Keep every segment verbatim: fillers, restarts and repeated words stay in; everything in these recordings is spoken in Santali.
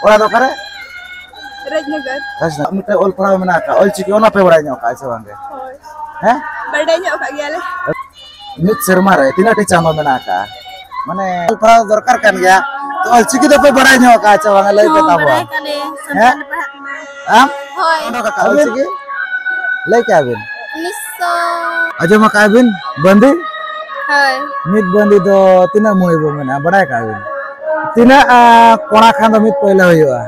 ᱚᱲᱟᱜ ᱫᱚ ᱚᱠᱟᱨᱮ? ᱨᱟᱡᱽᱱᱚᱜᱚᱨ᱾ ᱨᱟᱡᱽᱱᱚᱜᱚᱨ᱾ ᱢᱤᱫᱴᱮᱱ ᱚᱞ ᱯᱟᱲᱦᱟᱣ ᱢᱮᱱᱟᱜ ᱟᱠᱟᱫ, ᱚᱞ ᱪᱤᱠᱤ, ᱚᱱᱟ ᱯᱮ ᱵᱟᱲᱟᱭ ᱧᱚᱜ ᱟᱠᱟᱫ ᱥᱮ ᱵᱟᱝ ᱜᱮ? ᱦᱳᱭ᱾ ᱦᱮᱸ? ᱵᱟᱰᱟᱭ ᱧᱚᱜ ᱟᱠᱟᱫ ᱜᱮᱭᱟᱞᱮ᱾ ᱢᱤᱫ ᱥᱮᱨᱢᱟ ᱨᱮ ᱛᱤᱱᱟᱹᱜ ᱴᱤ ᱪᱟᱸᱫᱚ ᱢᱮᱱᱟᱜ ᱟᱠᱟᱫᱼᱟ? ᱢᱟᱱᱮ ᱚᱞ ᱯᱟᱲᱦᱟᱣ ᱫᱚᱨᱠᱟᱨ ᱠᱟᱱ ᱜᱮᱭᱟ᱾ ᱛᱚ ᱚᱞ ᱪᱤᱠᱤ ᱫᱚᱯᱮ ᱵᱟᱲᱟᱭ ᱧᱚᱜ ᱟᱠᱟᱫᱼᱟ ᱪᱮ ᱵᱟᱝ? ᱞᱟᱹᱭ ᱯᱮ ᱦᱚᱸ, ᱛᱟᱵᱚᱱ᱾ ᱵᱟᱲᱟᱭ ᱟᱠᱟᱫ ᱞᱮ, ᱦᱮᱸ? ᱥᱟᱱᱛᱟᱲ ᱞᱮ ᱯᱟᱲᱦᱟᱜ ᱠᱟᱱᱟ᱾ ᱟᱢ? ᱦᱳᱭ᱾ ᱚᱞ ᱪᱤᱠᱤ? ᱞᱟᱹᱭ ᱠᱮᱜᱼᱟ ᱵᱤᱱ? ᱩᱱᱤᱥᱥᱚ᱾ ᱟᱸᱡᱚᱢ ᱟᱠᱟᱫ ᱵᱤᱱ? ᱵᱟᱸᱫᱤ? ᱦᱳᱭ᱾ ᱢᱤᱫ ᱵᱟᱸᱫᱤ ᱫᱚ ᱛᱤᱱᱟᱹᱜ ᱢᱩᱬ ᱵᱚ ᱢᱮᱱᱟ? ᱵᱟᱲᱟᱭ ᱟᱠᱟᱫ ᱵᱤᱱ? ᱛᱤᱱᱟᱹᱜ, ᱟ, ᱠᱚᱬᱟ ᱠᱷᱟᱱ ᱫᱚ ᱢᱤᱫ ᱯᱟᱹᱭᱞᱟᱹ ᱦᱩᱭᱩᱜᱼᱟ?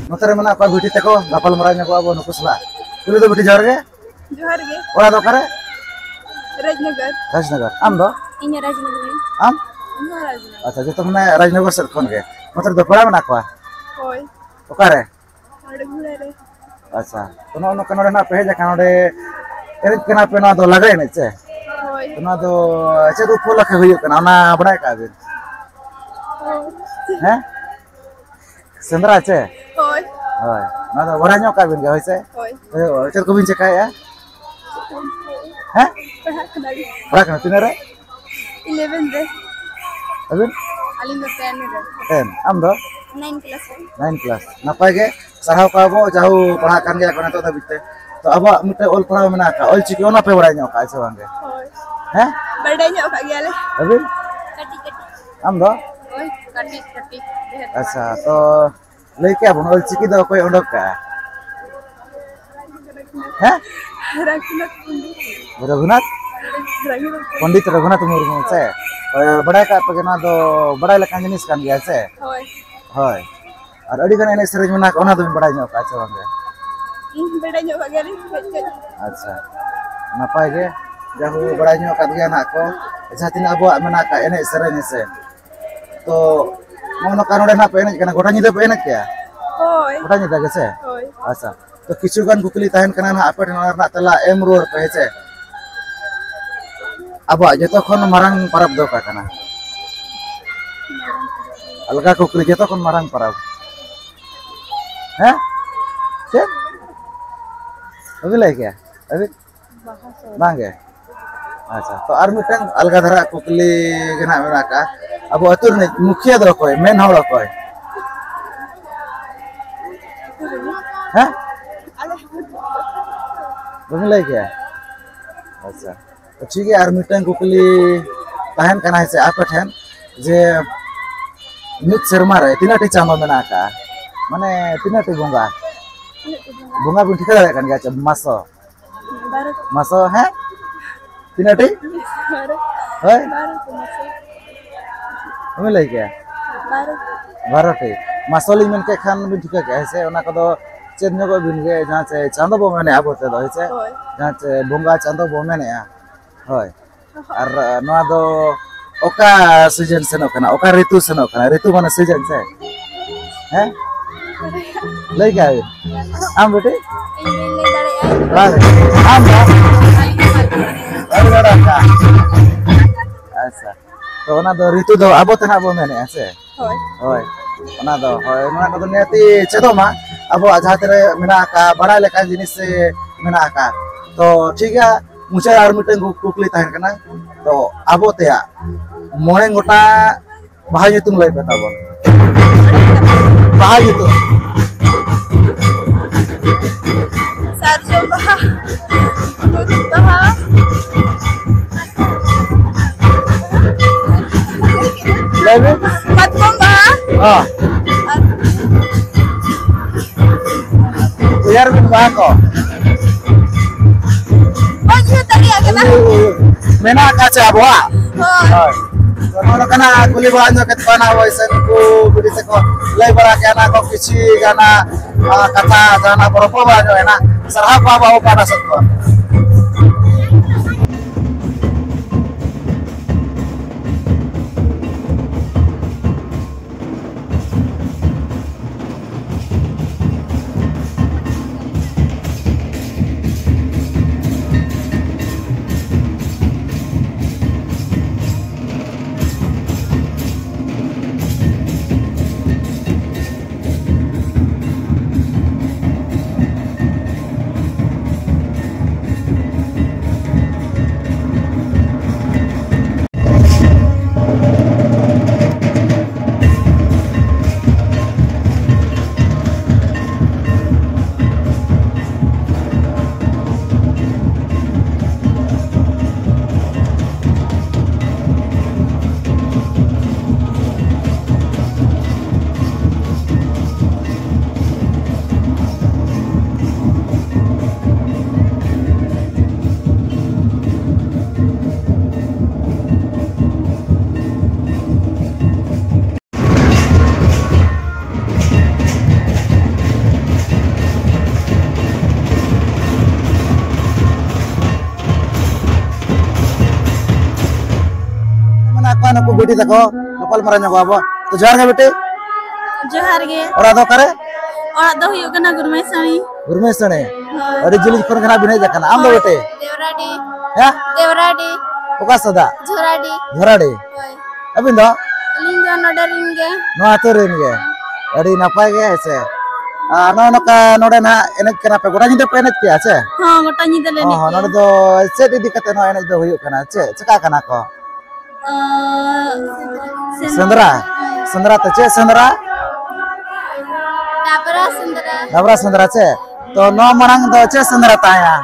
ᱱᱚᱛᱮ ᱨᱮ ᱢᱮᱱᱟᱜ ᱠᱚᱣᱟ ᱵᱤᱴᱤ ᱛᱟᱠᱚ, ᱜᱟᱯᱟᱞ ᱢᱟᱨᱟᱣ ᱧᱚᱜᱚᱜ ᱟᱵᱚ ᱱᱩᱠᱩ ᱥᱟᱞᱟᱜ᱾ ᱯᱩᱭᱞᱩ ᱫᱚ ᱵᱤᱴᱤ, ᱡᱚᱦᱟᱨ ᱜᱮ᱾ ᱡᱚᱦᱟᱨ ᱜᱮ᱾ ᱚᱲᱟᱜ ᱫᱚ ᱚᱠᱟᱨᱮ? ᱨᱟᱡᱽᱱᱚᱜᱚᱨ᱾ ᱨᱟᱡᱽᱱᱚᱜᱚᱨ᱾ ᱟᱢ ᱫᱚ? ᱤᱧ ᱦᱚᱸ ᱨᱟᱡᱽᱱᱚᱜᱚᱨ᱾ ᱟᱢ? ᱤᱧ ᱦᱚᱸ ᱨᱟᱡᱽᱱᱚᱜᱚᱨ᱾ ᱟᱪᱪᱷᱟ, ᱡᱚᱛᱚ ᱢᱟᱱᱮ ᱨᱟᱡᱽᱱᱚᱜᱚᱨ ᱥᱮᱫ ᱠᱷᱚᱱ ᱜᱮ᱾ ᱱᱚᱛᱮ ᱨᱮᱫᱚ ᱯᱮᱲᱟ ᱢᱮᱱᱟᱜ ᱠᱚᱣᱟ? ᱦᱳᱭ᱾ ᱚᱠᱟᱨᱮ? ᱱᱚᱰᱮ ᱜᱷᱩᱲᱟᱹ ᱨᱮ᱾ ᱟᱪᱪᱷᱟ, ᱛᱚ ᱱᱚᱜᱼᱚ ᱱᱚᱝᱠᱟ ᱱᱚᱰᱮ ᱱᱟᱜ ᱯᱮ ᱦᱮᱡ ᱟᱠᱟᱱᱟ, ᱱᱚᱰᱮ ᱮᱱᱮᱡ ᱠᱟᱱᱟ ᱯᱮ, ᱱᱚᱣᱟ ᱫᱚ ᱞᱟᱜᱽᱲᱮ ᱮᱱᱮᱡ ᱥᱮ? ᱦᱳᱭ᱾ ᱛᱚ ᱱᱚᱣᱟ ᱫᱚ ᱪᱮᱫ ᱩᱯᱚᱞᱚᱠᱠᱷᱮ ᱦᱩᱭᱩᱜ ᱠᱟᱱᱟ, ᱚᱱᱟ ᱵᱟᱲᱟᱭ ᱠᱟᱜᱼᱟ ᱵᱤᱱ? ᱦᱳᱭ᱾ ᱦᱮᱸ? ᱥᱮᱸᱫᱽᱨᱟ ᱪᱮ? ᱦᱳᱭ᱾ ᱦᱳᱭ, ᱚᱱᱟ ᱫᱚ ᱵᱟᱲᱟᱭ ᱧᱚᱜ ᱠᱟᱜ ᱵᱤᱱ ᱜᱮ, ᱦᱳᱭ ᱥᱮ? ᱦᱳᱭ᱾ ᱦᱳᱭ, ᱪᱮᱫ ᱠᱚᱵᱤᱱ ᱪᱮᱠᱟᱭᱮᱫᱼᱟ? ᱦᱮᱸ? ᱯᱟᱲᱦᱟᱜ ᱠᱟᱱᱟᱞᱤᱧ᱾ ᱯᱟᱲᱦᱟᱜ ᱠᱟᱱᱟ, ᱛᱤᱱᱟᱹᱜ ᱨᱮ? ᱤᱞᱮᱵᱷᱮᱱ ᱨᱮ᱾ ᱟᱹᱵᱤᱱ? ᱟᱹᱞᱤᱧ ᱫᱚ ᱴᱮᱱ ᱨᱮ᱾ ᱴᱮᱱ, ᱟᱢ ᱫᱚ? ᱱᱟᱭᱤᱱ ᱠᱞᱟᱥ ᱨᱮ᱾ Nine class. ᱱᱟᱯᱟᱭ ᱜᱮ, ᱥᱟᱨᱦᱟᱣ ᱠᱚᱣᱟ ᱵᱚ, ᱡᱟᱦᱳ ᱯᱟᱲᱦᱟᱜ ᱠᱟᱱ ᱜᱮᱭᱟ ᱠᱚ ᱱᱤᱛᱚᱜ ᱫᱷᱟᱹᱵᱤᱡ ᱛᱮ᱾ ᱛᱚ ᱟᱵᱚᱣᱟᱜ ᱢᱤᱫᱴᱮᱱ ᱚᱞ ᱯᱟᱲᱦᱟᱣ ᱢᱮᱱᱟᱜ ᱟᱠᱟᱫ, ᱚᱞ ᱪᱤᱠᱤ, ᱚᱱᱟ ᱯᱮ ᱵᱟᱲᱟᱭ ᱧᱚᱜ ᱟᱠᱟᱫᱼᱟ ᱥᱮ ᱵᱟᱝ ᱜᱮ? ᱦᱳᱭ᱾ ᱦᱮᱸ? ᱵᱟᱰᱟᱭ ᱧᱚᱜ ᱟᱠᱟᱫ ᱜᱮᱭᱟᱞᱮ᱾ ᱟᱹᱵᱤᱱ? ᱠᱟᱹᱴᱤᱡ ᱠᱟᱹᱴᱤᱡ᱾ ᱟᱢ ᱫᱚ? ᱳᱭ ᱠᱟᱹᱴᱤᱡ ᱠᱟᱹᱴᱤᱡ, ᱰᱷᱮᱨ ᱫᱚ ᱵᱟᱝ᱾ ᱟᱪᱪᱷᱟ, ᱛᱚ ᱞᱟᱹᱭ ᱠᱮᱭᱟ ᱵᱚᱱ, ᱚᱞ ᱪᱤᱠᱤ ᱫᱚ ᱚᱠᱚᱭ ᱚᱰᱚᱠ ᱠᱟᱜᱼᱟ? ᱦᱮᱸ? ᱨᱚᱜᱷᱩᱱᱟᱛᱷ ᱯᱚᱱᱰᱤᱛ᱾ ᱨᱚᱜᱷᱩᱱᱟᱛᱷ? ᱨᱚᱜᱷᱩᱱᱟᱛᱷ᱾ ᱯᱚᱱᱰᱤᱛ ᱨᱚᱜᱷᱩᱱᱟᱛᱷ ᱢᱩᱨᱢᱩ ᱥᱮ? ᱦᱳᱭ, ᱵᱟᱲᱟᱭ ᱠᱟᱜ ᱯᱮ ᱜᱮ, ᱱᱚᱣᱟ ᱫᱚ ᱵᱟᱲᱟᱭ ᱞᱮᱠᱟᱱ ᱡᱤᱱᱤᱥ ᱠᱟᱱ ᱜᱮᱭᱟ ᱥᱮ? ᱦᱳᱭ᱾ ᱦᱳᱭ᱾ ᱟᱨ ᱟᱹᱰᱤ ᱜᱟᱱ ᱮᱱᱮᱡ ᱥᱮᱨᱮᱧ ᱢᱮᱱᱟᱜ ᱟᱠᱟᱫ, ᱚᱱᱟ ᱫᱚᱵᱤᱱ ᱵᱟᱲᱟᱭ ᱧᱚᱜ ᱠᱟᱜᱼᱟ ᱥᱮ ᱵᱟᱝ ᱜᱮ? ᱤᱧ ᱵᱟᱰᱟᱭ ᱧᱚᱜ ᱠᱟᱜ ᱜᱮᱭᱟᱞᱤᱧ ᱠᱟᱹᱡ ᱠᱟᱹᱡ᱾ ᱟᱪᱪᱷᱟ, ᱱᱟᱯᱟᱭ ᱜᱮ, ᱡᱟᱦᱳ ᱵᱟᱲᱟᱭ ᱧᱚᱜ ᱠᱟᱜ ᱜᱮᱭᱟ ᱱᱟᱜ ᱠᱚ, ᱡᱟᱦᱟᱸ ᱛᱤᱱᱟᱹᱜ ᱟᱵᱚᱣᱟᱜ ᱢᱮᱱᱟᱜ ᱟᱠᱟᱫ ᱮᱱᱮᱡ ᱥᱮᱨᱮᱧ ᱦᱮᱸ ᱥᱮ᱾ ᱛᱚ ᱱᱚᱜᱼᱚ ᱱᱚᱝᱠᱟ ᱱᱚᱰᱮ ᱱᱟᱜ ᱯᱮ ᱮᱱᱮᱡ ᱠᱟᱱᱟ, ᱜᱚᱴᱟ ᱧᱤᱫᱟᱹ ᱯᱮ ᱮᱱᱮᱡ ᱠᱮᱜᱼᱟ? ᱦᱳᱭ᱾ ᱜᱚᱴᱟ ᱧᱤᱫᱟᱹ ᱜᱮ ᱥᱮ? ᱦᱳᱭ᱾ ᱟᱪᱪᱷᱟ, ᱛᱚ ᱠᱤᱪᱷᱩ ᱜᱟᱱ ᱠᱩᱠᱞᱤ ᱛᱟᱦᱮᱱ ᱠᱟᱱᱟ ᱱᱟᱜ ᱟᱯᱮ ᱴᱷᱮᱱ, ᱚᱱᱟ ᱨᱮᱱᱟᱜ ᱛᱮᱞᱟ ᱮᱢ ᱨᱩᱣᱟᱹᱲ ᱯᱮ ᱦᱮᱸ ᱥᱮ᱾ ᱟᱵᱚᱣᱟᱜ ᱡᱚᱛᱚ ᱠᱷᱚᱱ ᱢᱟᱨᱟᱝ ᱯᱚᱨᱚᱵᱽ ᱫᱚ ᱚᱠᱟ ᱠᱟᱱᱟ? ᱟᱞᱜᱟ ᱠᱩᱠᱞᱤ, ᱡᱚᱛᱚ ᱠᱷᱚᱱ ᱢᱟᱨᱟᱝ ᱯᱚᱨᱚᱵᱽ᱾ ᱦᱮᱸ? ᱪᱮᱫ? ᱵᱟᱹᱵᱤᱱ ᱞᱟᱹᱭ ᱠᱮᱭᱟ? ᱟᱹᱵᱤᱱ? ᱵᱟᱝ ᱜᱮ? ᱟᱪᱪᱷᱟ, ᱛᱚ ᱟᱨ ᱢᱤᱫᱴᱟᱝ ᱟᱞᱜᱟ ᱫᱷᱟᱨᱟ ᱠᱩᱠᱞᱤ ᱜᱮ ᱱᱟᱜ ᱢᱮᱱᱟᱜ ᱟᱠᱟᱫᱼᱟ᱾ ᱟᱵᱚ ᱟᱹᱛᱩ ᱨᱤᱱᱤᱡ ᱢᱩᱠᱷᱤᱭᱟᱹ ᱫᱚ ᱚᱠᱚᱭ? ᱢᱮᱱ ᱦᱚᱲ ᱚᱠᱚᱭ? ᱦᱮᱸ? ᱵᱟᱹᱵᱤᱱ ᱞᱟᱹᱭ ᱠᱮᱭᱟ? ᱟᱪᱪᱷᱟ, ᱛᱚ ᱴᱷᱤᱠ ᱜᱮᱭᱟ, ᱟᱨ ᱢᱤᱫᱴᱟᱝ ᱠᱩᱠᱞᱤ ᱛᱟᱦᱮᱱ ᱠᱟᱱᱟ ᱦᱮᱸ ᱥᱮ ᱟᱯᱮ ᱴᱷᱮᱱ, ᱡᱮ ᱢᱤᱫ ᱥᱮᱨᱢᱟ ᱨᱮ ᱛᱤᱱᱟᱹᱜ ᱴᱤ ᱪᱟᱸᱫᱚ ᱢᱮᱱᱟᱜ ᱟᱠᱟᱫᱼᱟ? ᱢᱟᱱᱮ ᱛᱤᱱᱟᱹᱜ ᱴᱤ ᱵᱚᱸᱜᱟ? ᱵᱚᱸᱜᱟ ᱵᱤᱱ ᱴᱷᱤᱠᱟᱹ ᱫᱟᱲᱮᱭᱟᱜ ᱠᱟᱱ ᱜᱮᱭᱟ ᱪᱮ? ᱢᱟᱥᱚ᱾ ᱵᱟᱨᱚ᱾ ᱢᱟᱥᱚ, ᱦᱮᱸ? ᱛᱤᱱᱟᱹᱜ ᱴᱤ? ᱵᱟᱨᱚ᱾ ᱦᱳᱭ? ᱵᱟᱨᱚ ᱠᱚ ᱢᱟᱥᱚ᱾ ᱵᱟᱹᱵᱤᱱ ᱞᱟᱹᱭ ᱠᱮᱭᱟ? ᱵᱟᱨᱚ᱾ ᱵᱟᱨᱚ ᱴᱤ᱾ ᱢᱟᱥᱚ ᱞᱤᱧ ᱢᱮᱱ ᱠᱮᱫ ᱠᱷᱟᱱ ᱵᱤᱱ ᱴᱷᱤᱠᱟᱹ ᱠᱮᱜᱼᱟ, ᱦᱮᱸ ᱥᱮ? ᱚᱱᱟ ᱠᱚᱫᱚ ᱪᱮᱫ ᱧᱚᱜᱚᱜ ᱵᱤᱱ ᱜᱮ, ᱡᱟᱦᱟᱸ ᱪᱮ ᱪᱟᱸᱫᱚ ᱵᱚ ᱢᱮᱱᱮᱫᱼᱟ ᱟᱵᱚ ᱛᱮᱫᱚ, ᱦᱮᱸ ᱥᱮ? ᱦᱳᱭ᱾ ᱡᱟᱦᱟᱸ ᱪᱮ ᱵᱚᱸᱜᱟ ᱪᱟᱸᱫᱚ ᱵᱚ ᱢᱮᱱᱮᱫᱼᱟ᱾ ᱦᱳᱭ᱾ ᱟᱨ ᱱᱚᱣᱟ ᱫᱚ ᱚᱠᱟ ᱥᱤᱡᱮᱱ ᱥᱮᱱᱚᱜ ᱠᱟᱱᱟ? ᱚᱠᱟ ᱨᱤᱛᱩ ᱥᱮᱱᱚᱜ ᱠᱟᱱᱟ? ᱨᱤᱛᱩ ᱢᱟᱱᱮ ᱥᱤᱡᱮᱱ ᱥᱮ? ᱦᱮᱸ? ᱞᱟᱹᱭ ᱠᱟᱜ ᱵᱤᱱ᱾ ᱟᱢ ᱵᱤᱴᱤ? ᱤᱧ ᱵᱟᱹᱧ ᱞᱟᱹᱭ ᱫᱟᱲᱮᱭᱟᱜᱼᱟ᱾ ᱵᱟᱝ, ᱟᱢ ᱫᱚ? ᱟᱹᱰᱤ ᱢᱟᱨᱟᱝ ᱠᱟᱛᱷᱟ᱾ ᱟᱪᱪᱷᱟ, ᱛᱚ ᱚᱱᱟ ᱫᱚ ᱨᱤᱛᱩ ᱫᱚ ᱟᱵᱚ ᱛᱮ ᱱᱟᱜ ᱵᱚ ᱢᱮᱱᱮᱫᱼᱟ ᱥᱮ? ᱦᱳᱭ᱾ ᱦᱳᱭ, ᱚᱱᱟ ᱫᱚ, ᱦᱳᱭ, ᱚᱱᱟ ᱠᱚᱫᱚ ᱱᱤᱦᱟᱹᱛᱤ ᱪᱮᱫᱚᱜ ᱢᱟ᱾ ᱟᱵᱚᱣᱟᱜ ᱡᱟᱦᱟᱸ ᱛᱤᱱᱟᱹᱜ ᱢᱮᱱᱟᱜ ᱟᱠᱟᱫ, ᱵᱟᱲᱟᱭ ᱞᱮᱠᱟᱱ ᱡᱤᱱᱤᱥ ᱥᱮ ᱢᱮᱱᱟᱜ ᱟᱠᱟᱫ, ᱛᱚ ᱴᱷᱤᱠ ᱜᱮᱭᱟ᱾ ᱢᱩᱪᱟᱹᱫ ᱟᱨ ᱢᱤᱫᱴᱟᱝ ᱠᱩ-, ᱠᱩᱠᱞᱤ ᱛᱟᱦᱮᱱ ᱠᱟᱱᱟ, ᱛᱚ ᱟᱵᱚ ᱛᱮᱭᱟᱜ ᱢᱚᱬᱮ ᱜᱚᱴᱟᱝ ᱵᱟᱦᱟ ᱧᱩᱛᱩᱢ ᱞᱟᱹᱭ ᱯᱮ ᱛᱟᱵᱚᱱ᱾ ᱵᱟᱦᱟ ᱧᱩᱛᱩᱢ᱾ ᱥᱟᱨᱡᱚᱢ ᱵᱟᱦᱟ, ᱠᱩᱫ ᱵᱟᱦᱟ, ᱞᱟᱹᱭ ᱵᱤᱱ᱾ ᱠᱟᱴᱠᱚᱢ ᱵᱟᱦᱟ᱾ ᱦᱚᱸ᱾ ᱟᱨ ᱩᱭᱦᱟᱹᱨ ᱵᱤᱱ ᱵᱟᱦᱟ ᱠᱚ᱾ ᱵᱟᱹᱧ ᱩᱭᱦᱟᱹᱨ ᱫᱟᱲᱮᱭᱟᱜ ᱠᱟᱱᱟ᱾ ᱢᱮᱱᱟᱜ ᱟᱠᱟᱫ ᱪᱮ ᱟᱵᱚᱣᱟᱜ? ᱦᱳᱭ᱾ ᱦᱳᱭ᱾ ᱛᱚ, ᱱᱚᱜᱼᱚ ᱱᱚᱝᱠᱟᱱᱟᱜ ᱠᱩᱞᱤ ᱵᱟᱲᱟ ᱧᱚᱜ ᱠᱮᱫ ᱠᱚᱣᱟ ᱱᱟᱜ ᱦᱳᱭ ᱥᱮ, ᱱᱩᱠᱩ ᱵᱤᱴᱤ ᱛᱟᱠᱚ ᱞᱟᱹᱭ ᱵᱟᱲᱟ ᱠᱮᱜᱼᱟ ᱱᱟᱜ ᱠᱚ ᱠᱤᱪᱷᱤ ᱜᱟᱱ ᱱᱟᱜ, ᱟ, ᱠᱟᱛᱷᱟ ᱡᱟᱦᱟᱱᱟᱜ ᱵᱚ ᱨᱚᱯᱚᱲ ᱵᱟᱲᱟ ᱧᱚᱜ ᱮᱱᱟ᱾ ᱥᱟᱨᱦᱟᱣ ᱠᱚᱣᱟ ᱵᱚ ᱟᱵᱚ ᱯᱟᱦᱴᱟ ᱥᱮᱫ ᱠᱷᱚᱱ᱾ ᱢᱮᱱᱟᱜ ᱠᱚᱣᱟ ᱱᱩᱠᱩ ᱵᱤᱴᱤ ᱛᱟᱠᱚ, ᱜᱟᱯᱟᱞ ᱢᱟᱨᱟᱣ ᱧᱚᱜᱚᱜ ᱟᱵᱚ᱾ ᱛᱚ, ᱡᱚᱦᱟᱨ ᱜᱮ ᱵᱤᱴᱤ᱾ ᱡᱚᱦᱟᱨ ᱜᱮ᱾ ᱚᱲᱟᱜ ᱫᱚ ᱚᱠᱟᱨᱮ? ᱚᱲᱟᱜ ᱫᱚ ᱦᱩᱭᱩᱜ ᱠᱟᱱᱟ ᱜᱩᱨᱢᱮᱥᱟᱹᱲᱤ᱾ ᱜᱩᱨᱢᱮᱥᱟᱹᱲᱤ? ᱦᱳᱭ᱾ ᱟᱹᱰᱤ ᱡᱤᱞᱤᱧ ᱠᱷᱚᱱ ᱜᱮ ᱱᱟᱜ ᱵᱤᱱ ᱦᱮᱡ ᱟᱠᱟᱱᱟ᱾ ᱟᱢ ᱫᱚ ᱦᱳᱭ, ᱵᱮᱴᱮ? ᱫᱮᱣᱨᱟᱰᱤ᱾ ᱦᱮᱸ? ᱫᱮᱣᱨᱟᱰᱤ᱾ ᱚᱠᱟ ᱥᱮᱫᱟᱜ? ᱡᱷᱚᱨᱟᱰᱤ᱾ ᱡᱷᱚᱨᱟᱰᱤ? ᱦᱳᱭ᱾ ᱟᱹᱵᱤᱱ ᱫᱚ? ᱟᱹᱞᱤᱧ ᱫᱚ ᱱᱚᱰᱮ ᱨᱮᱱ ᱜᱮ᱾ ᱱᱚᱣᱟ ᱟᱹᱛᱩ ᱨᱮᱱ ᱜᱮ? ᱟᱹᱰᱤ ᱱᱟᱯᱟᱭ ᱜᱮ, ᱦᱮᱸ ᱥᱮ? ᱟᱨ ᱱᱚᱜᱼᱚᱭ ᱱᱚᱝᱠᱟ ᱱᱚᱰᱮ ᱱᱟᱜ ᱮᱱᱮᱡ ᱠᱟᱱᱟ ᱯᱮ, ᱜᱚᱴᱟ ᱧᱤᱫᱟᱹ ᱯᱮ ᱮᱱᱮᱡ ᱠᱮᱜᱼᱟ ᱥᱮ? ᱦᱚᱸ, ᱜᱚᱴᱟ ᱧᱤᱫᱟᱹ ᱞᱮ ᱚ ᱮᱱᱮᱡ ᱦᱚᱸ, ᱠᱮᱜᱼᱟ᱾ ᱱᱚᱰᱮ ᱫᱚ ᱪᱮᱫ ᱤᱫᱤ ᱠᱟᱛᱮ ᱱᱚᱣᱟ ᱮᱱᱮᱡ ᱫᱚ ᱦᱩᱭᱩᱜ ᱠᱟᱱᱟ? ᱪᱮᱫ ᱪᱮᱠᱟ ᱠᱟᱱᱟ ᱠᱚ? ᱟᱸ, ᱥᱮᱸᱫᱽᱨᱟ? ᱥᱮᱸᱫᱽᱨᱟ ᱛᱮ ᱪᱮᱫ ᱥᱮᱸᱫᱽᱨᱟ? ᱰᱟᱵᱨᱟ ᱥᱮᱸᱫᱽᱨᱟ᱾ ᱰᱟᱵᱨᱟ ᱥᱮᱸᱫᱽᱨᱟ ᱪᱮ? ᱛᱚ ᱱᱚᱣᱟ ᱢᱟᱲᱟᱝ ᱫᱚ ᱪᱮᱫ ᱥᱮᱸᱫᱽᱨᱟ ᱛᱟᱦᱮᱸᱭᱟ?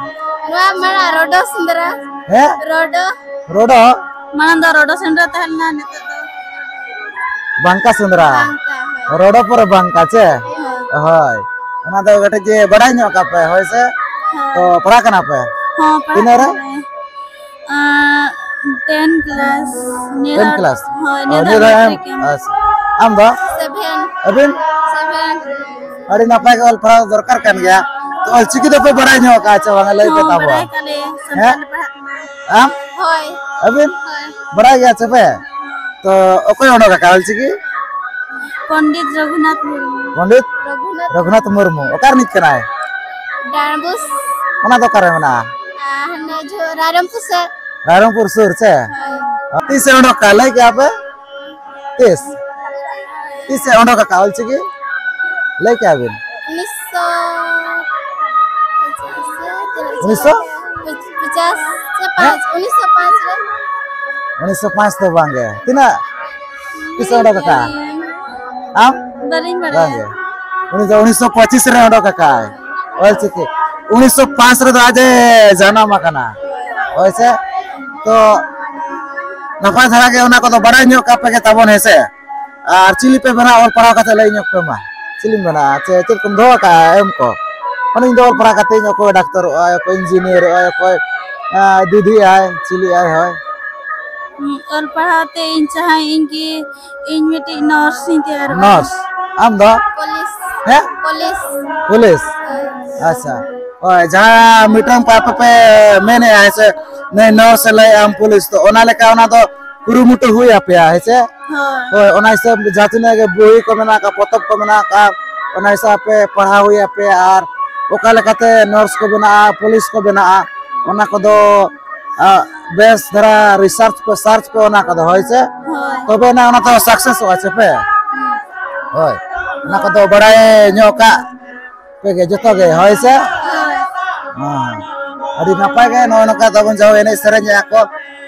ᱱᱚᱣᱟ ᱢᱟᱲᱟᱝ ᱨᱚᱰᱚ ᱥᱮᱸᱫᱽᱨᱟ᱾ ᱦᱮᱸ? ᱨᱚᱰᱚ᱾ ᱨᱚᱰᱚ? ᱢᱟᱲᱟᱝ ᱫᱚ ᱨᱚᱰᱚ ᱥᱮᱸᱫᱽᱨᱟ ᱛᱟᱦᱮᱸ ᱞᱮᱱᱟ, ᱱᱤᱛᱚᱜ ᱫᱚ ᱵᱟᱝᱠᱟ ᱥᱮᱸᱫᱽᱨᱟ᱾ ᱵᱟᱝᱠᱟ, ᱦᱳᱭ᱾ ᱨᱚᱰᱚ ᱯᱚᱨᱮ ᱵᱟᱝᱠᱟ ᱪᱮ? ᱦᱳᱭ᱾ ᱦᱳᱭ᱾ ᱚᱱᱟ ᱫᱚ ᱠᱟᱹᱴᱤᱡ ᱡᱮ ᱵᱟᱲᱟᱭ ᱧᱚᱜ ᱠᱟᱜ ᱯᱮ, ᱦᱳᱭ ᱥᱮ? ᱦᱳᱭ᱾ ᱛᱚ ᱯᱟᱲᱦᱟᱜ ᱠᱟᱱᱟ ᱯᱮ? ᱦᱚᱸ, ᱯᱟᱲᱦᱟᱜ ᱛᱤᱱᱟᱹᱜ ᱨᱮ? ᱠᱟᱱᱟᱞᱮ᱾ ᱟᱸ, ten class᱾ ᱱᱤᱭᱟᱹ ten ᱫᱷᱟᱣ, class? ᱦᱳᱭ, ᱚ, ᱱᱤᱭᱟᱹ ᱱᱤᱭᱟᱹ ᱫᱷᱟᱣ ᱫᱷᱟᱣ ᱢᱮᱴᱨᱤᱠ ᱮᱢ᱾ ᱮᱢ᱾ ᱟᱪᱪᱷᱟ᱾ ᱟᱢ ᱫᱚ? Seven᱾ ᱟᱹᱵᱤᱱ? Seven᱾ ᱟᱹᱰᱤ ᱱᱟᱯᱟᱭ ᱜᱮ ᱚᱞ ᱯᱟᱲᱦᱟᱣ ᱫᱚᱨᱠᱟᱨ ᱠᱟᱱ ᱜᱮᱭᱟ᱾ ᱛᱚ ᱚᱞ ᱪᱤᱠᱤ ᱫᱚᱯᱮ ᱵᱟᱲᱟᱭ ᱧᱚᱜ ᱟᱠᱟᱫᱼᱟ ᱪᱮ ᱵᱟᱝᱟ? ᱞᱟᱹᱭ ᱯᱮ ᱦᱚᱸ, ᱛᱟᱵᱚᱱ᱾ ᱵᱟᱲᱟᱭ ᱠᱟᱜ ᱞᱮ, ᱥᱟᱱᱛᱟᱲ ᱦᱮᱸ? ᱞᱮ ᱯᱟᱲᱦᱟᱜ ᱠᱟᱱᱟ᱾ ᱟᱢ? ᱦᱳᱭ᱾ ᱟᱹᱵᱤᱱ? ᱦᱳᱭ᱾ ᱵᱟᱲᱟᱭ ᱜᱮᱭᱟ ᱪᱮ ᱯᱮ? ᱛᱚ ᱚᱠᱚᱭ ᱚᱰᱚᱠ ᱟᱠᱟᱫ ᱚᱞ ᱪᱤᱠᱤ? ᱯᱚᱱᱰᱤᱛ ᱨᱚᱜᱷᱩᱱᱟᱛᱷ ᱢᱩᱨᱢᱩ᱾ ᱯᱚᱱᱰᱤᱛ? ᱨᱚᱜᱷᱩᱱᱟᱛᱷ᱾ ᱨᱚᱜᱷᱩᱱᱟᱛᱷ ᱢᱩᱨᱢᱩ᱾ ᱚᱠᱟ ᱨᱤᱱᱤᱡ ᱠᱟᱱᱟᱭ? ᱰᱟᱸᱰᱵᱩᱥ᱾ ᱚᱱᱟ ᱫᱚ ᱚᱠᱟᱨᱮ ᱢᱮᱱᱟᱜᱼᱟ? ᱟᱨ ᱦᱟᱱᱮ ᱡᱷᱚ-, ᱨᱟᱭᱨᱚᱝᱯᱩᱨ ᱥᱮᱫ᱾ ᱨᱟᱭᱨᱚᱝᱯᱩᱨ ᱥᱩᱨ ᱪᱮ? ᱦᱳᱭ᱾ ᱛᱤᱥᱮ ᱚᱰᱚᱠ ᱠᱟᱜᱼᱟ, ᱞᱟᱹᱭ ᱠᱮᱜᱼᱟ ᱯᱮ? ᱛᱤᱥ? ᱛᱤᱥᱮ ᱚᱰᱚᱠ ᱟᱠᱟᱫᱼᱟ ᱚᱞ ᱪᱤᱠᱤ? ᱞᱟᱹᱭ ᱠᱮᱜᱼᱟ ᱵᱤᱱ? ᱩᱱᱤᱥᱥᱚ ᱯᱚᱪᱟᱥ ᱥᱮ ᱛᱤᱱᱟᱹᱜ ᱩᱱᱤᱥᱥᱚ? ᱪᱚ? ᱯᱚᱪᱟᱥ ᱥᱮ ᱦᱮᱸ? ᱯᱟᱸᱪ, ᱩᱱᱤᱥᱥᱚ ᱯᱟᱸᱪ ᱨᱮ᱾ ᱩᱱᱤᱥᱥᱚ ᱯᱟᱸᱪ ᱫᱚ ᱵᱟᱝ ᱜᱮ᱾ ᱛᱤᱱᱟᱹᱜ? ᱛᱤᱥᱮ ᱚᱰᱚᱠ ᱟᱠᱟᱫᱼᱟ? ᱟᱢ? ᱵᱟᱹᱞᱤᱧ ᱵᱟᱲᱟᱭᱟ᱾ ᱵᱟᱝ ᱜᱮ᱾ ᱩᱱᱤ ᱫᱚ ᱩᱱᱤᱥᱥᱚ ᱯᱚᱸᱪᱤᱥ ᱨᱮ ᱚᱰᱚᱠ ᱟᱠᱟᱫᱼᱟᱭ ᱚᱞ ᱪᱤᱠᱤ᱾ ᱩᱱᱤᱥᱥᱚ ᱯᱟᱸᱪ ᱨᱮᱫᱚ ᱟᱡ ᱮ ᱡᱟᱱᱟᱢ ᱟᱠᱟᱱᱟ᱾ ᱦᱳᱭ ᱥᱮ? ᱛᱚ ᱱᱟᱯᱟᱭ ᱫᱷᱟᱨᱟ ᱜᱮ ᱚᱱᱟ ᱠᱚᱫᱚ ᱵᱟᱲᱟᱭ ᱧᱚᱜ ᱠᱟᱜ ᱯᱮ ᱜᱮ ᱛᱟᱵᱚᱱ, ᱦᱮᱸ ᱥᱮ? ᱟᱨ ᱪᱤᱞᱤ ᱯᱮ ᱵᱮᱱᱟᱜᱼᱟ ᱚᱞ ᱯᱟᱲᱦᱟᱣ ᱠᱟᱛᱮ? ᱞᱟᱹᱭ ᱧᱚᱜ ᱯᱮ ᱢᱟ᱾ ᱪᱤᱞᱤᱢ ᱵᱮᱱᱟᱜᱼᱟ? ᱪᱮ ᱪᱮᱫ ᱠᱚᱢ ᱫᱚᱦᱚ ᱟᱠᱟᱫᱼᱟ ᱮᱢ ᱠᱚ? ᱢᱟᱱᱮ ᱤᱧ ᱫᱚ ᱚᱞ ᱯᱟᱲᱦᱟᱣ ᱠᱟᱛᱮ ᱤᱧ ᱚᱠᱚᱭ ᱰᱟᱠᱛᱟᱨᱚᱜ ᱟᱭ, ᱚᱠᱚᱭ ᱤᱧᱡᱤᱱᱤᱭᱟᱨᱚᱜ ᱟᱭ, ᱚᱠᱚᱭ, ᱟᱸ, ᱫᱤᱫᱤ ᱟᱭ, ᱪᱤᱞᱤ ᱟᱭ, ᱦᱳᱭ᱾ ᱦᱩᱸ, ᱚᱞ ᱯᱟᱲᱦᱟᱣ ᱛᱮ ᱤᱧ ᱪᱟᱦᱟᱸᱭ ᱤᱧ ᱜᱮ, ᱤᱧ ᱢᱤᱫᱴᱤᱡ ᱱᱟᱨᱥ ᱤᱧ ᱛᱮᱭᱟᱨᱚᱜᱼᱟ᱾ ᱱᱟᱨᱥ? ᱟᱢ ᱫᱚ? ᱯᱩᱞᱤᱥ᱾ ᱦᱮᱸ? ᱯᱩᱞᱤᱥ᱾ ᱯᱩᱞᱤᱥ? ᱦᱳᱭ᱾ ᱟᱪᱪᱷᱟ᱾ ᱦᱳᱭ, ᱡᱟᱦᱟᱸ ᱢᱤᱫᱴᱟᱝ ᱯᱮ ᱟᱯᱮ ᱯᱮ ᱢᱮᱱᱮᱜᱼᱟ, ᱦᱮᱸ ᱥᱮ, ᱱᱩᱭ ᱱᱟᱨᱥ ᱮ ᱞᱟᱹᱭᱮᱜᱼᱟ, ᱟᱢ ᱯᱩᱞᱤᱥ, ᱛᱚ ᱚᱱᱟ ᱞᱮᱠᱟ ᱚᱱᱟ ᱫᱚ ᱠᱩᱨᱩᱢᱩᱴᱩ ᱦᱩᱭ ᱟᱯᱮᱭᱟ, ᱦᱮᱸ ᱥᱮ? ᱦᱳᱭ᱾ ᱦᱳᱭ, ᱚᱱᱟ ᱦᱤᱥᱟᱹᱵ ᱡᱟᱦᱟᱸ ᱛᱤᱱᱟᱹᱜ ᱜᱮ ᱵᱳᱭ ᱠᱚ ᱢᱮᱱᱟᱜ ᱟᱠᱟᱫ, ᱯᱚᱛᱚᱵ ᱠᱚ ᱢᱮᱱᱟᱜ ᱟᱠᱟᱫ, ᱚᱱᱟ ᱦᱤᱥᱟᱹᱵ ᱯᱮ ᱯᱟᱲᱦᱟᱣ ᱦᱩᱭ ᱟᱯᱮ, ᱟᱨ ᱚᱠᱟ ᱞᱮᱠᱟᱛᱮ ᱱᱟᱨᱥ ᱠᱚ ᱵᱮᱱᱟᱜᱼᱟ, ᱯᱩᱞᱤᱥ ᱠᱚ ᱵᱮᱱᱟᱜᱼᱟ, ᱚᱱᱟ ᱠᱚᱫᱚ, ᱟ, ᱵᱮᱥ ᱫᱷᱟᱨᱟ ᱨᱤᱥᱟᱨᱪ ᱯᱮ, ᱥᱟᱨᱪ ᱯᱮ ᱚᱱᱟ ᱠᱚᱫᱚ, ᱦᱳᱭ ᱥᱮ? ᱦᱳᱭ᱾ ᱛᱚᱵᱮ ᱱᱟ ᱚᱱᱟ ᱫᱚ ᱥᱟᱠᱥᱮᱥᱚᱜᱼᱟ ᱥᱮ ᱯᱮ? ᱦᱳᱭ, ᱚᱱᱟ ᱠᱚᱫᱚ ᱵᱟᱲᱟᱭ ᱧᱚᱜ ᱠᱟᱜ ᱯᱮ ᱜᱮ ᱡᱚᱛᱚ ᱜᱮ, ᱦᱳᱭ ᱥᱮ? ᱦᱳᱭ᱾ ᱦᱮᱸ, ᱟᱹᱰᱤ ᱱᱟᱯᱟᱭ ᱜᱮ ᱱᱚᱜᱼᱚᱭ ᱱᱚᱝᱠᱟ ᱛᱟᱵᱚᱱ ᱡᱟᱦᱟᱸ ᱮᱱᱮᱡ ᱥᱮᱨᱮᱧᱮᱜᱼᱟ ᱠᱚ,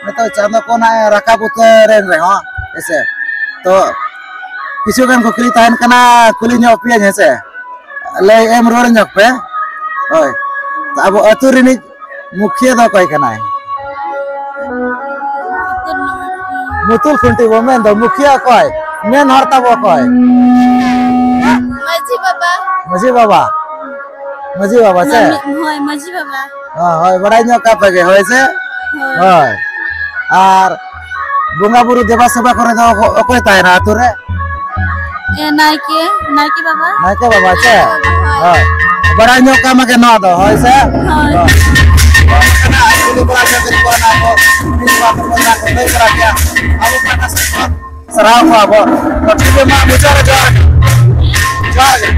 ᱱᱤᱛᱚᱜ ᱪᱟᱸᱫᱚ ᱠᱚ ᱱᱟᱜ ᱮ ᱨᱟᱠᱟᱵ ᱩᱛᱟᱹᱨ ᱮᱱ ᱨᱮᱦᱚᱸ, ᱦᱮᱸ ᱥᱮ? ᱛᱚ ᱠᱤᱪᱷᱩ ᱜᱟᱱ ᱠᱩᱠᱞᱤ ᱛᱟᱦᱮᱱ ᱠᱟᱱᱟ, ᱠᱩᱞᱤ ᱧᱚᱜ ᱯᱮᱭᱟᱹᱧ, ᱦᱮᱸ ᱥᱮ? ᱞᱟᱹᱭ ᱮᱢ ᱨᱩᱣᱟᱹᱲ ᱧᱚᱜ ᱯᱮ᱾ ᱦᱳᱭ, ᱟᱵᱚ ᱟᱹᱛᱩ ᱨᱤᱱᱤᱡ ᱢᱩᱠᱷᱤᱭᱟᱹ ᱫᱚ ᱚᱠᱚᱭ ᱠᱟᱱᱟᱭ? ᱢᱩᱛᱩᱞ ᱠᱷᱩᱱᱴᱤ ᱵᱚ ᱢᱮᱱ ᱫᱚ, ᱢᱩᱠᱷᱤᱭᱟᱹ ᱚᱠᱚᱭ? ᱢᱮᱱ ᱦᱚᱲ ᱛᱟᱵᱚ ᱚᱠᱚᱭ? ᱢᱟᱹᱡᱷᱤ ᱵᱟᱵᱟ᱾ ᱢᱟᱹᱡᱷᱤ ᱵᱟᱵᱟ? ᱢᱟᱹᱡᱷᱤ ᱵᱟᱵᱟ ᱥᱮ? ᱢᱟᱹᱡᱷᱤ-, ᱦᱳᱭ, ᱢᱟᱹᱡᱷᱤ ᱵᱟᱵᱟ᱾ ᱦᱳᱭ, ᱦᱳᱭ, ᱵᱟᱲᱟᱭ ᱧᱚᱜ ᱠᱟᱜ ᱯᱮ ᱜᱮ, ᱦᱳᱭ ᱥᱮ? ᱦᱳᱭ᱾ ᱦᱳᱭ᱾ ᱟᱨ ᱵᱚᱸᱜᱟ ᱵᱩᱨᱩ ᱫᱮᱵᱟ ᱥᱮᱵᱟ ᱠᱚᱨᱮ ᱫᱚ ᱚᱠᱚ-, ᱚᱠᱚᱭ ᱛᱟᱦᱮᱱᱟ ᱟᱹᱛᱩ ᱨᱮ? ᱮ, ᱱᱟᱭᱠᱮ, ᱱᱟᱭᱠᱮ ᱵᱟᱵᱟ᱾ ᱱᱟᱭᱠᱮ ᱵᱟᱵᱟ ᱥᱮ? ᱦᱳᱭ᱾ ᱦᱳᱭ᱾ ᱵᱟᱲᱟᱭ ᱧᱚᱜ ᱠᱟᱜ ᱢᱮ ᱜᱮ ᱱᱚᱣᱟ ᱫᱚ, ᱦᱳᱭ ᱥᱮ? ᱦᱳᱭ᱾ ᱦᱳᱭ᱾ ᱱᱚᱣᱟ ᱠᱚ ᱠᱟᱱᱟ, ᱟᱨ ᱠᱩᱞᱤ ᱵᱟᱲᱟ ᱧᱚᱜ ᱠᱮᱫ ᱠᱚᱣᱟ, ᱱᱚᱣᱟ ᱠᱚ ᱢᱤᱫ ᱵᱟᱨ ᱠᱚ ᱱᱚᱣᱟ ᱠᱚ ᱞᱟᱹᱭ ᱵᱟᱲᱟ ᱠᱮᱜᱼᱟ᱾ ᱟᱵᱚ ᱯᱟᱦᱴᱟ ᱥᱮᱫ ᱠᱷᱚᱱ ᱥᱟᱨᱦᱟᱣ ᱠᱚᱣᱟ ᱵᱚ᱾ ᱛᱚ ᱴᱷᱤᱠ ᱜᱮᱭᱟ, ᱢᱟ ᱢᱩᱪᱟᱹᱫ ᱨᱮ ᱡᱚᱦᱟᱨ ᱜᱮ᱾ ᱡᱚᱦᱟᱨ ᱜᱮ᱾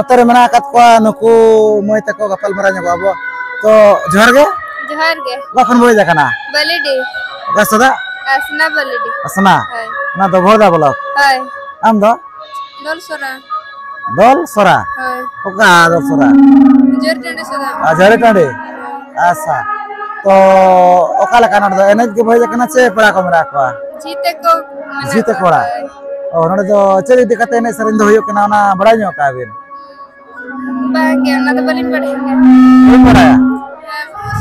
ᱱᱚᱛᱮ ᱨᱮ ᱢᱮᱱᱟᱜ ᱟᱠᱟᱫ ᱠᱚᱣᱟ ᱱᱩᱠᱩ ᱢᱟᱹᱭ ᱛᱟᱠᱚ, ᱜᱟᱯᱟᱞ ᱢᱟᱨᱟᱣ ᱧᱚᱜᱚᱜ ᱟᱵᱚ᱾ ᱛᱚ, ᱡᱚᱦᱟᱨ ᱜᱮ᱾ ᱡᱚᱦᱟᱨ ᱜᱮ᱾ ᱚᱠᱟ ᱠᱷᱚᱱ ᱵᱚ ᱦᱮᱡ ᱟᱠᱟᱱᱟ? ᱵᱟᱹᱞᱤᱰᱤ᱾ ᱚᱠᱟ ᱥᱟᱫᱟ? ᱟᱥᱱᱟ ᱵᱟᱹᱞᱤᱰᱤ᱾ ᱟᱥᱱᱟ? ᱦᱳᱭ᱾ ᱚᱱᱟ ᱫᱚ ᱵᱷᱚᱫᱟ ᱵᱞᱚᱠ? ᱦᱳᱭ᱾ ᱟᱢ ᱫᱚ? ᱫᱚᱞ ᱥᱚᱨᱟ᱾ ᱫᱚᱞ ᱥᱚᱨᱟ? ᱦᱳᱭ᱾ ᱚᱠᱟ ᱫᱚᱞ ᱥᱚᱨᱟ? ᱡᱷᱟᱹᱨᱤ ᱴᱟᱺᱰᱤ ᱥᱚᱨᱟ᱾ ᱟᱨ ᱡᱷᱟᱹᱨᱤ ᱴᱟᱺᱰᱤ? ᱟᱪᱪᱷᱟ᱾ ᱛᱚ, ᱚᱠᱟ ᱞᱮᱠᱟ ᱱᱚᱰᱮ ᱫᱚ ᱮᱱᱮᱡ ᱜᱮ ᱵᱚ ᱦᱮᱡ ᱟᱠᱟᱱᱟ ᱥᱮ ᱯᱮᱲᱟ ᱠᱚ ᱢᱮᱱᱟᱜ ᱠᱚᱣᱟ? ᱡᱷᱤ ᱛᱟᱠᱚ ᱢᱮᱱᱟᱜ ᱡᱷᱤ ᱛᱟᱠᱚ ᱠᱚᱣᱟ᱾ ᱚᱲᱟᱜ? ᱦᱳᱭ᱾ ᱚ, ᱱᱚᱰᱮ ᱫᱚ ᱪᱮᱫ ᱤᱫᱤ ᱠᱟᱛᱮ ᱮᱱᱮᱡ ᱥᱮᱨᱮᱧ ᱫᱚ ᱦᱩᱭᱩᱜ ᱠᱟᱱᱟ, ᱚᱱᱟ ᱵᱟᱲᱟᱭ ᱧᱚᱜ ᱠᱟᱜᱼᱟ ᱵᱤᱱ? ᱵᱟᱝ ᱜᱮ, ᱚᱱᱟ ᱫᱚ ᱵᱟᱹᱞᱤᱧ ᱵᱟᱲᱟᱭᱟ᱾ ᱵᱟᱹᱧ ᱵᱟᱲᱟᱭᱟ?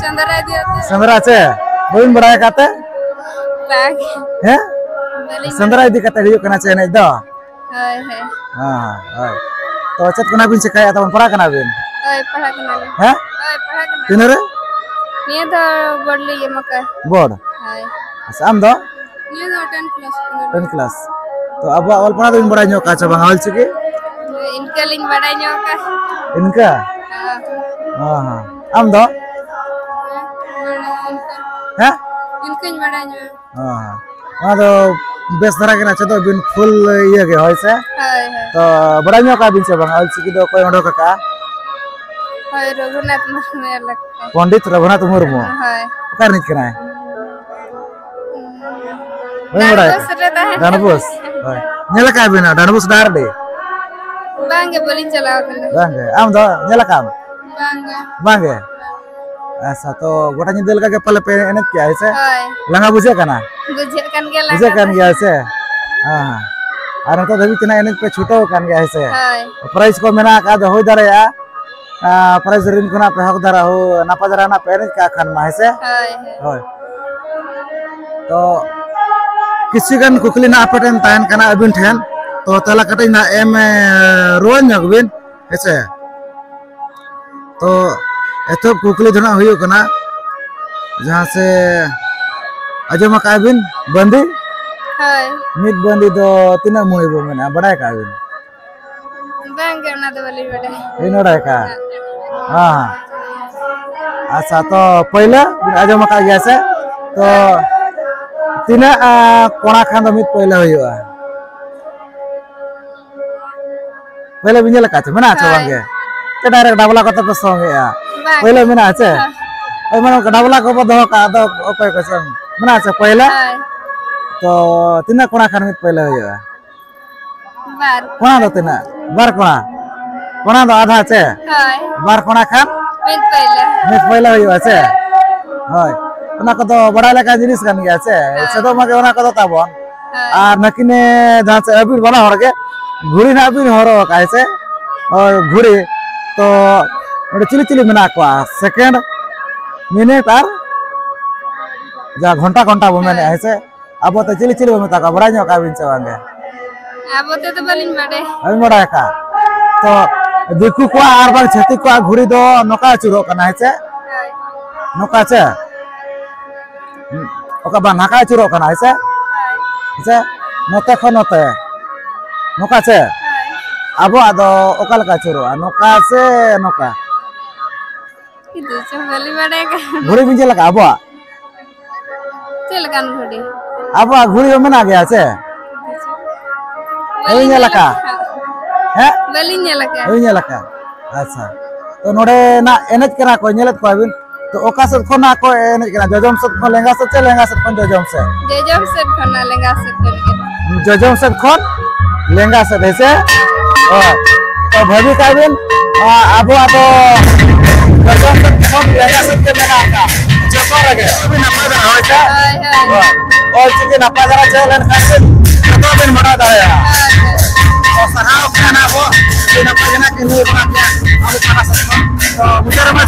ᱥᱮᱸᱫᱽᱨᱟ ᱤᱫᱤ ᱠᱟᱛᱮ᱾ ᱥᱮᱸᱫᱽᱨᱟ ᱪᱮ? ᱵᱟᱹᱵᱤᱱ ᱵᱟᱲᱟᱭ ᱟᱠᱟᱫ ᱛᱮ? ᱵᱟᱝ᱾ ᱦᱮᱸ? ᱵᱟᱹᱞᱤᱧ ᱥᱮᱸᱫᱽᱨᱟ ᱵᱟᱲᱟᱭᱟ᱾ ᱤᱫᱤ ᱠᱟᱛᱮ ᱦᱩᱭᱩᱜ ᱠᱟᱱᱟ ᱪᱮ ᱮᱱᱮᱡ ᱫᱚ? ᱦᱳᱭ, ᱦᱳᱭ᱾ ᱦᱮᱸ, ᱦᱳᱭ᱾ ᱛᱚ ᱪᱮᱫ ᱠᱚ ᱱᱟᱜ ᱵᱤᱱ ᱪᱮᱠᱟᱭᱟ ᱛᱟᱵᱚᱱ, ᱯᱟᱲᱦᱟᱜ ᱠᱟᱱᱟ ᱵᱤᱱ? ᱦᱳᱭ, ᱯᱟᱲᱦᱟᱜ ᱠᱟᱱᱟᱞᱤᱧ᱾ ᱦᱮᱸ? ᱦᱳᱭ, ᱯᱟᱲᱦᱟᱜ ᱠᱟᱱᱟ᱾ ᱛᱤᱱᱟᱹᱜ ᱨᱮ? ᱱᱤᱭᱟᱹ ᱫᱷᱟᱣ ᱵᱳᱨᱰ ᱞᱤᱧ ᱮᱢ ᱟᱠᱟᱫᱼᱟ᱾ ᱵᱳᱨᱰ? ᱦᱳᱭ᱾ ᱟᱪᱪᱷᱟ, ᱟᱢ ᱫᱚ? ᱱᱤᱭᱟᱹ ᱫᱚ ᱴᱮᱱ ᱠᱞᱟᱥ ᱠᱟᱱᱟ᱾ Ten class. ᱛᱚ ᱟᱵᱚᱣᱟᱜ ᱚᱞ ᱯᱟᱲᱦᱟᱣ ᱫᱚᱵᱤᱱ ᱵᱟᱲᱟᱭ ᱧᱚᱜ ᱠᱟᱜᱼᱟ ᱥᱮ ᱵᱟᱝᱟ, ᱚᱞ ᱪᱤᱠᱤ? ᱤᱱᱠᱟᱹ ᱞᱤᱧ ᱵᱟᱲᱟᱭ ᱧᱚᱜ ᱠᱟᱜᱼᱟ᱾ ᱤᱱᱠᱟᱹ? ᱦᱮᱸ᱾ ᱦᱮᱸ, ᱦᱮᱸ᱾ ᱟᱢ ᱫᱚ? ᱦᱮᱸ? ᱤᱱᱠᱟᱹᱧ ᱵᱟᱲᱟᱭ ᱧᱚᱜ᱾ ᱦᱮᱸ, ᱦᱮᱸ᱾ ᱚᱱᱟ ᱫᱚ ᱵᱮᱥ ᱫᱷᱟᱨᱟ ᱜᱮ ᱱᱟᱜ ᱪᱮᱫᱚᱜ ᱵᱤᱱ, ᱯᱷᱩᱞ ᱤᱭᱟᱹ ᱜᱮ, ᱦᱳᱭ ᱥᱮ? ᱦᱳᱭ, ᱦᱳᱭ᱾ ᱛᱚ ᱵᱟᱲᱟᱭ ᱧᱚᱜ ᱠᱟᱜ ᱵᱤᱱ ᱥᱮ ᱵᱟᱝᱟ, ᱚᱞ ᱪᱤᱠᱤ ᱫᱚ ᱚᱠᱚᱭ ᱚᱰᱚᱠ ᱟᱠᱟᱜᱼᱟ? ᱦᱳᱭ, ᱨᱚᱜᱷᱩᱱᱟᱛᱷ ᱢᱩᱨᱢᱩ ᱚᱞ ᱟᱠᱟᱫᱼᱟ᱾ ᱯᱚᱱᱰᱤᱛ ᱨᱚᱜᱷᱩᱱᱟᱛᱷ ᱢᱩᱨᱢᱩ᱾ ᱦᱳᱭ᱾ ᱚᱠᱟ ᱨᱤᱱᱤᱡ ᱠᱟᱱᱟᱭ? ᱵᱟᱹᱧ ᱵᱟᱲᱟᱭ᱾ ᱰᱟᱸᱰᱵᱳᱥ ᱨᱮ ᱛᱟᱦᱮᱸ ᱠᱟᱱᱟ᱾ ᱰᱟᱸᱰᱵᱳᱥ? ᱦᱳᱭ᱾ ᱧᱮᱞ ᱟᱠᱟᱫ ᱵᱤᱱ ᱰᱟᱸᱰᱵᱳᱥ ᱰᱟᱦᱟᱨᱰᱤ? ᱵᱟᱝ ᱜᱮ, ᱵᱟᱹᱞᱤᱧ ᱪᱟᱞᱟᱣ ᱟᱠᱟᱱᱟ᱾ ᱵᱟᱝ ᱜᱮ᱾ ᱟᱢ ᱫᱚ ᱧᱮᱞ ᱟᱠᱟᱫ ᱟᱢ? ᱵᱟᱝ ᱜᱮ᱾ ᱵᱟᱝ ᱜᱮ? ᱟᱪᱪᱷᱟ, ᱛᱚ ᱜᱚᱴᱟ ᱧᱤᱫᱟᱹ ᱞᱮᱠᱟ ᱜᱮ ᱯᱟᱞᱮ ᱯᱮ ᱮᱱᱮᱡ ᱠᱮᱜᱼᱟ, ᱦᱮᱸ ᱥᱮ? ᱦᱳᱭ᱾ ᱞᱟᱸᱜᱟ ᱵᱩᱡᱷᱟᱹᱜ ᱠᱟᱱᱟ? ᱵᱩᱡᱷᱟᱹᱜ ᱠᱟᱱ ᱜᱮᱭᱟ, ᱞᱟᱸᱜᱟ ᱵᱩᱡᱷᱟᱹᱜ ᱠᱟᱱ ᱫᱚ᱾ ᱜᱮᱭᱟ, ᱦᱮᱸ ᱥᱮ? ᱦᱮᱸ, ᱦᱮᱸ᱾ ᱟᱨ ᱱᱤᱛᱚᱜ ᱫᱷᱟᱹᱵᱤᱡ ᱛᱤᱱᱟᱹᱜ ᱮᱱᱮᱡ ᱯᱮ ᱪᱷᱩᱴᱟᱹᱣ ᱟᱠᱟᱱ ᱜᱮᱭᱟ, ᱦᱮᱸ ᱥᱮ? ᱦᱳᱭ᱾ ᱯᱨᱟᱭᱤᱡᱽ ᱠᱚ ᱢᱮᱱᱟᱜ ᱟᱠᱟᱫ ᱫᱚ ᱦᱩᱭ ᱫᱟᱲᱮᱭᱟᱜᱼᱟ᱾ ᱟᱨ ᱯᱨᱟᱭᱤᱡᱽ ᱨᱤᱱ ᱠᱷᱚᱱᱟᱜ ᱯᱮ ᱦᱚᱠ ᱫᱷᱟᱨᱟ ᱦᱚᱸ ᱱᱟᱯᱟᱭ ᱫᱷᱟᱨᱟ ᱱᱟᱜ ᱯᱮ ᱮᱱᱮᱡ ᱠᱟᱜ ᱠᱷᱟᱱ ᱢᱟ, ᱦᱮᱸ ᱥᱮ? ᱦᱳᱭ, ᱦᱳᱭ᱾ ᱦᱳᱭ᱾ ᱛᱚ ᱠᱤᱪᱷᱩ ᱜᱟᱱ ᱠᱩᱠᱞᱤ ᱱᱟᱜ ᱟᱯᱮ ᱴᱷᱮᱱ ᱛᱟᱦᱮᱱ ᱠᱟᱱᱟ ᱟᱹᱵᱤᱱ ᱴᱷᱮᱱ, ᱛᱚ ᱛᱮᱞᱟ ᱠᱟᱹᱴᱤᱡ ᱱᱟᱜ ᱮᱢ, ᱮ, ᱨᱩᱣᱟᱹᱲ ᱧᱚᱜ ᱵᱤᱱ, ᱦᱮᱸ ᱥᱮ? ᱛᱚ ᱮᱛᱚᱦᱚᱵ ᱠᱩᱠᱞᱤ ᱫᱚ ᱱᱟᱜ ᱦᱩᱭᱩᱜ ᱠᱟᱱᱟ, ᱡᱟᱦᱟᱸ ᱥᱮ ᱟᱸᱡᱚᱢ ᱟᱠᱟᱫ ᱵᱤᱱ ᱵᱟᱸᱫᱤ? ᱦᱳᱭ᱾ ᱢᱤᱫ ᱵᱟᱸᱫᱤ ᱫᱚ ᱛᱤᱱᱟᱹᱜ ᱢᱩᱬᱤ ᱵᱚ ᱢᱮᱱᱟ, ᱵᱟᱲᱟᱭ ᱟᱠᱟᱫ ᱵᱤᱱ? ᱵᱟᱝ ᱜᱮ, ᱚᱱᱟ ᱫᱚ ᱵᱟᱹᱞᱤᱧ ᱵᱟᱰᱟᱭᱟ᱾ ᱵᱟᱹᱧ ᱵᱟᱰᱟᱭ ᱠᱟᱜᱼᱟ? ᱦᱮᱸ᱾ ᱟᱪᱪᱷᱟ, ᱛᱚ ᱯᱟᱹᱭᱞᱟᱹ ᱵᱤᱱ ᱟᱸᱡᱚᱢ ᱟᱠᱟᱫ ᱜᱮᱭᱟ ᱥᱮ? ᱛᱚ ᱛᱤᱱᱟᱹᱜ, ᱟ, ᱠᱚᱬᱟ ᱠᱷᱟᱱ ᱫᱚ ᱢᱤᱫ ᱯᱟᱹᱭᱞᱟᱹ ᱦᱩᱭᱩᱜᱼᱟ? ᱯᱳᱭᱞᱳ ᱵᱤᱱ ᱧᱮᱞ ᱟᱠᱟᱫ ᱪᱮ? ᱢᱮᱱᱟᱜ ᱪᱮ ᱵᱟᱝ ᱜᱮ? ᱪᱮ ᱰᱟᱭᱨᱮᱠᱴ ᱰᱟᱵᱞᱟ ᱠᱚᱛᱮ ᱯᱮ ᱥᱚᱝ ᱮᱜᱼᱟ? ᱵᱟᱝ᱾ ᱯᱳᱭᱞᱳ ᱢᱮᱱᱟᱜᱼᱟ ᱪᱮ? ᱦᱳᱭ᱾ ᱦᱳᱭ, ᱢᱟᱱᱮ ᱚᱱᱠᱟ ᱰᱟᱵᱞᱟ ᱠᱚᱵᱚ ᱫᱚᱦᱚ ᱠᱟᱜᱼᱟ, ᱟᱫᱚ ᱚᱠᱚᱭ ᱠᱚ ᱪᱚᱝ ᱢᱮᱱᱟᱜᱼᱟ ᱪᱮ ᱯᱳᱭᱞᱳ? ᱦᱳᱭ᱾ ᱛᱚ ᱛᱤᱱᱟᱹᱜ ᱠᱚᱲᱟ ᱠᱷᱟᱱ ᱢᱤᱫ ᱯᱳᱭᱞᱳ ᱦᱩᱭᱩᱜᱼᱟ? ᱵᱟᱨ᱾ ᱠᱚᱲᱟ ᱫᱚ ᱛᱤᱱᱟᱹᱜ? ᱵᱟᱨ ᱠᱚᱲᱟ᱾ ᱠᱚᱲᱟ ᱫᱚ ᱟᱫᱷᱟ ᱪᱮ? ᱦᱳᱭ᱾ ᱵᱟᱨ ᱠᱚᱲᱟ ᱠᱷᱟᱱ ᱢᱤᱫ ᱯᱳᱭᱞᱳ᱾ ᱢᱤᱫ ᱯᱳᱭᱞᱳ ᱦᱩᱭᱩᱜᱼᱟ ᱪᱮ? ᱦᱳᱭ᱾ ᱚᱱᱟ ᱠᱚᱫᱚ ᱵᱟᱲᱟᱭ ᱞᱮᱠᱟᱱ ᱡᱤᱱᱤᱥ ᱠᱟᱱ ᱜᱮᱭᱟ ᱪᱮ? ᱦᱳᱭ᱾ ᱪᱮᱫᱚᱜ ᱢᱟᱜᱮ ᱚᱱᱟ ᱠᱚᱫᱚ ᱛᱟᱵᱚᱱ᱾ ᱦᱳᱭ᱾ ᱟᱨ ᱱᱟᱹᱠᱤᱱᱮ ᱡᱟᱦᱟᱸ ᱪᱮ ᱟᱹᱵᱤᱱ ᱵᱟᱱᱟ ᱦᱚᱲ ᱜᱮ ᱜᱷᱩᱲᱤ ᱱᱟᱜ ᱵᱤᱱ ᱦᱚᱨᱚᱜ ᱟᱠᱟᱫ ᱦᱮᱸ ᱪᱮ? ᱦᱳᱭ, ᱜᱷᱩᱲᱤ᱾ ᱛᱚ ᱚᱸᱰᱮ ᱪᱤᱞᱤ ᱪᱤᱞᱤ ᱢᱮᱱᱟᱜ ᱠᱚᱣᱟ? ᱥᱮᱠᱮᱱᱰ, ᱢᱤᱱᱤᱴ ᱟᱨ ᱡᱟ ᱜᱷᱚᱱᱴᱟ, ᱜᱷᱚᱱᱴᱟ ᱵᱚ ᱢᱮᱱᱮᱫᱼᱟ, ᱦᱳᱭ᱾ ᱦᱮᱸ ᱪᱮ? ᱟᱵᱚ ᱛᱮ ᱪᱤᱞᱤ ᱪᱤᱞᱤ ᱵᱚ ᱢᱮᱛᱟ ᱠᱚᱣᱟ, ᱵᱟᱲᱟᱭ ᱧᱚᱜ ᱠᱟᱜ ᱵᱤᱱ ᱪᱮ ᱵᱟᱝ ᱜᱮ? ᱟᱵᱚ ᱛᱮ ᱫᱚ ᱵᱟᱹᱞᱤᱧ ᱵᱟᱰᱟᱭᱟ᱾ ᱵᱟᱹᱵᱤᱱ ᱵᱟᱲᱟᱭ ᱟᱠᱟᱫ? ᱛᱚ ᱫᱤᱠᱩ ᱠᱚᱣᱟᱜ ᱟᱨ ᱵᱟᱝ ᱪᱷᱟᱹᱛᱤᱠ ᱠᱚᱣᱟᱜ ᱜᱷᱩᱲᱤ ᱫᱚ ᱱᱚᱝᱠᱟ ᱟᱹᱪᱩᱨᱚᱜ ᱠᱟᱱᱟ, ᱦᱮᱸ ᱪᱮ? ᱦᱳᱭ᱾ ᱱᱚᱝᱠᱟ ᱪᱮ? ᱚᱠᱟ ᱵᱟᱝ ᱱᱟᱝᱠᱟ ᱟᱹᱪᱩᱨᱚᱜ ᱠᱟᱱᱟ, ᱦᱮᱸ ᱪᱮ? ᱦᱳᱭ᱾ ᱦᱮᱸ ᱪᱮ? ᱱᱚᱛᱮ ᱠᱷᱚᱱ ᱱᱚᱛᱮ᱾ ᱱᱚᱝᱠᱟ ᱪᱮ? ᱦᱳᱭ᱾ ᱟᱵᱚᱣᱟᱜ ᱫᱚ ᱚᱠᱟ ᱞᱮᱠᱟ ᱟᱹᱪᱩᱨᱚᱜᱼᱟ? ᱱᱚᱝᱠᱟ ᱥᱮ ᱱᱚᱝᱠᱟ? ᱠᱤᱱᱛᱩ ᱪᱚᱝ ᱵᱟᱹᱞᱤᱧ ᱵᱟᱰᱟᱭ ᱠᱟᱱᱟ᱾ ᱜᱷᱩᱲᱤ ᱵᱤᱱ ᱧᱮᱞ ᱟᱠᱟᱫᱼᱟ ᱟᱵᱚᱣᱟᱜ? ᱪᱮᱫ ᱞᱮᱠᱟᱱ ᱜᱷᱩᱲᱤ? ᱟᱵᱚᱣᱟᱜ ᱜᱷᱩᱲᱤ ᱦᱚᱸ ᱢᱮᱱᱟᱜ ᱜᱮᱭᱟ ᱪᱮ? ᱵᱟᱹᱞᱤᱧ ᱵᱟᱹᱵᱤᱱ ᱧᱮᱞ ᱧᱮᱞ ᱟᱠᱟᱫᱼᱟ? ᱟᱠᱟᱫᱼᱟ᱾ ᱦᱮᱸ? ᱵᱟᱹᱞᱤᱧ ᱧᱮᱞ ᱟᱠᱟᱫᱼᱟ᱾ ᱵᱟᱹᱵᱤᱱ ᱧᱮᱞ ᱟᱠᱟᱫᱼᱟ? ᱟᱪᱪᱷᱟ᱾ ᱛᱚ ᱱᱚᱰᱮᱱᱟᱜ ᱮᱱᱮᱡ ᱠᱟᱱᱟ ᱠᱚ, ᱧᱮᱞᱮᱫ ᱠᱚᱣᱟ ᱵᱤᱱ? ᱛᱚ ᱚᱠᱟ ᱥᱮᱫ ᱠᱷᱚᱱᱟᱜ ᱠᱚ ᱮᱱᱮᱡ ᱠᱟᱱᱟ? ᱡᱚᱡᱚᱢ ᱥᱮᱫ ᱠᱷᱚᱱ ᱞᱮᱸᱜᱟ ᱥᱮᱫ ᱪᱮ ᱞᱮᱸᱜᱟ ᱥᱮᱫ ᱠᱷᱚᱱ ᱡᱚᱡᱚᱢ ᱥᱮᱫ? ᱡᱚᱡᱚᱢ ᱥᱮᱫ ᱠᱷᱚᱱᱟᱜ ᱞᱮᱸᱜᱟ ᱥᱮᱫ ᱠᱷᱚᱱ ᱜᱮ᱾ ᱡᱚᱡᱚᱢ ᱥᱮᱫ ᱠᱷᱚᱱ ᱞᱮᱸᱜᱟ ᱥᱮᱫ, ᱦᱮᱸ ᱥᱮ? ᱦᱳᱭ᱾ ᱛᱚ ᱵᱷᱟᱹᱵᱤ ᱠᱟᱜ ᱵᱤᱱ, ᱟ, ᱟᱵᱚᱣᱟᱜ ᱫᱚ ᱡᱚᱡᱚᱢ ᱥᱮᱫ ᱠᱷᱚᱱ ᱞᱮᱸᱜᱟ ᱥᱮᱫ ᱜᱮ ᱢᱮᱱᱟᱜ ᱟᱠᱟᱫ᱾ ᱡᱚᱛᱚ ᱨᱮᱜᱮ᱾ ᱟᱹᱰᱤ ᱱᱟᱯᱟᱭ ᱫᱷᱟᱨᱟ, ᱦᱳᱭ ᱥᱮ? ᱦᱳᱭ, ᱦᱳᱭ᱾ ᱦᱳᱭ᱾ ᱚᱞ ᱪᱤᱠᱤ ᱱᱟᱯᱟᱭ ᱫᱷᱟᱨᱟ ᱪᱮᱫ ᱞᱮᱱᱠᱷᱟᱱ ᱜᱮ ᱡᱚᱛᱚ ᱵᱤᱱ ᱵᱟᱲᱟᱭ ᱫᱟᱲᱮᱭᱟᱜᱼᱟ᱾ ᱦᱳᱭ, ᱦᱳᱭ᱾ ᱛᱚ ᱥᱟᱨᱦᱟᱣ ᱠᱟᱱᱟ ᱵᱚ, ᱟᱹᱰᱤ ᱱᱟᱯᱟᱭ ᱜᱮ ᱱᱟᱜ ᱠᱤᱱ ᱞᱟᱹᱭ ᱵᱟᱲᱟ ᱠᱮᱫᱟ ᱟᱵᱚ ᱯᱟᱦᱴᱟ ᱥᱮᱫ ᱠᱷᱚᱱ᱾ ᱛᱚ ᱢᱩᱪᱟᱹᱫ ᱨᱮᱢᱟ